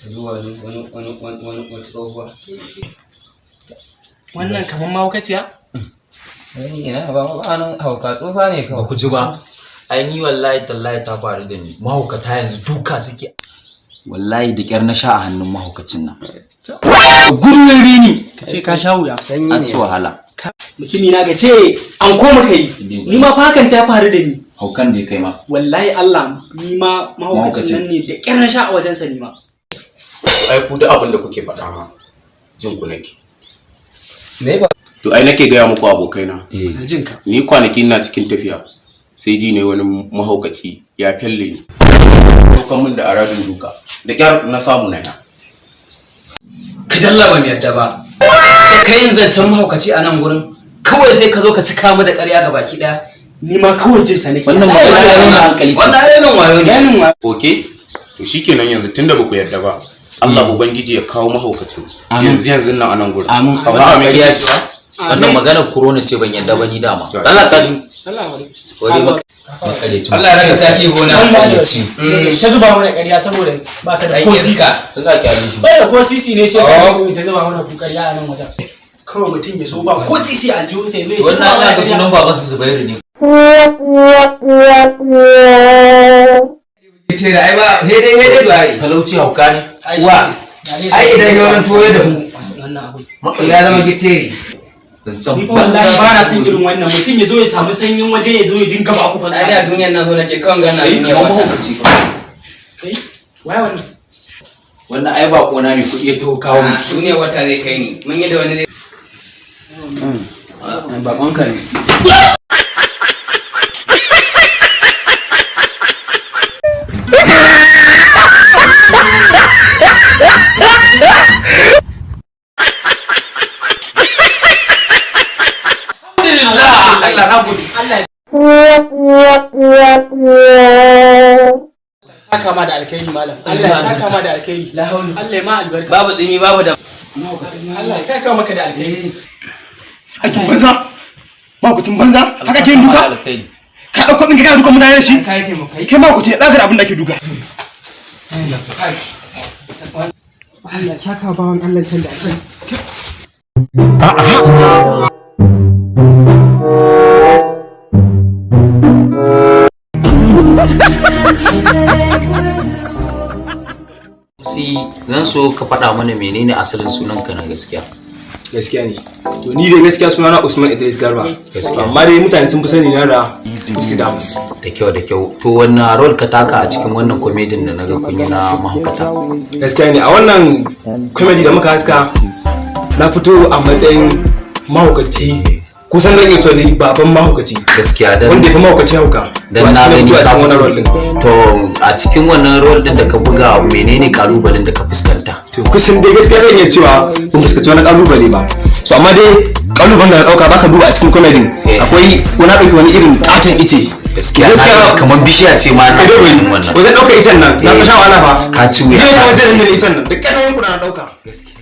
Zuwa wani wani wani wani wata tsohuwa. Wannan kamar mahaukaciya? Wani ina ba ba nan hauka, tsufa ne Ba kawai. ku ji ba? Ai ni wallahi tallahi ta faru da ni. Mahaukata yanzu duka suke. Wallahi da kyar na sha a hannun mahaukacin nan. Gudu ya bi ni. Ka ce ka sha wuya. Sanyi An ne. ci wahala. Mutumi na ga ce an koma kai. Ni ma fa hakan ta faru da ni. Haukan da ya kai ma. Wallahi Allah, ni ma mahaukacin nan ne, da kyar na sha a wajensa ni ma. Ai ku duk abin da kuke faɗa ma jin ku nake. Me ba? To ai nake gaya muku, abokaina. Na jin ka. Ni kwanaki ina cikin tafiya, sai ji ne wani mahaukaci ya fyalle ni, ɗaukan min da aradin duka, da kyar na samu na ya. Ka dalla, ban yadda ba. Da kai zancen mahaukaci a nan gurin, kawai sai ka zo ka cika mu da ƙarya ga baki ɗaya. Ni ma kawai jin sa nake. Wannan magana raina hankali ce. Wannan rainin wayo ne. Ganin wa. Ok, to shikenan, yanzu tunda ba ku yarda ba, Allah ubangiji ya kawo mahaukacin yanzu yanzu nan a nan gurin. Amin. Amma Wannan me ƙarya kake ce. cewa? Wannan magana corona ce, ban yadda ba ni dama. Allah ta ji. Allah wani. Wani makareci. Allah ya raka saki gona. Makareci. Ta zuba mana ƙarya saboda baka da Ɗan ko sisi. iska. Allah ya kyale shi. Bai da ko sisi ne, shi yasa ta zuba mana ku ƙarya a nan wajen. Kawai mutum ya so ba ko sisi a aljihun sai zai. Wannan ana ga sunan babansu Zubairu ne. Tera ai ba sai dai sai dai du'a'i. Talauci hauka ne. Wa. Ai idan yoran tuwo ya dahu Wannan abu. ya zama giteri. Zancen Ni fa wallahi ba na son irin wannan, mutum ya zo ya samu sanyin waje ya zo ya dinga ba ku Ai a duniyar nan so nake kawai gana Kai duniyar kamar wata. mahaukaci fa. Kai, waye wannan? Wannan ai ba kona ne, kuɗi ya taho kawo mu. A duniyar wata zai kai ni. Mun yi da wani zai. Bakonka ne. Alhamdulillah, Allah na gode. Allah ya saka ma da alkhairi, malam. Allah ya saka ma da alkhairi. La haula. Allah ya ma albarka. Babu tsimi, babu da. Allah ya saka maka da alkhairi. Aikin banza, mahaukacin banza, haka ke yin duka? Ka ɗauko ɗin kana dukan mutane da shi. Kai taimakai. Kai mahaukaci ne, tsagar abin da ake duka. Allah ya saka bawan Allah can da alkhairi. Si zan so ka faɗa mana menene asalin sunanka na gaskiya. Gaskiya ne. To ni dai gaskiya sunana Usman Idris Garba. Gaskiya. Amma dai mutane sun fi sani na da Usi Dams. Da kyau, da kyau. To wannan role ka taka a cikin wannan komedin da naga kun yi na mahaukata? Gaskiya ne, a wannan comedy da muka haska na fito a matsayin mahaukaci, kusan zan iya cewa dai baban mahaukaci. Gaskiya dan Wanda ya fi mahaukaci hauka. Dan na gani ka ka cikin wannan role din. To a cikin wannan role din da ka buga, menene kalubalen da ka fuskanta? To kusan dai gaskiya zan iya cewa ban fuskanci wani kalubale ba. So amma dai kalubalen da na dauka, baka duba a cikin comedy akwai wani dauki wani irin katon ice. Gaskiya na ga kamar bishiya ce ma na Kai dai bari wannan. Wajen ɗaukar icen nan na fi shan wahala fa. Ka ci wuya. Jiya kuma zai da icen nan da ƙananan kuna na ɗauka. Gaskiya.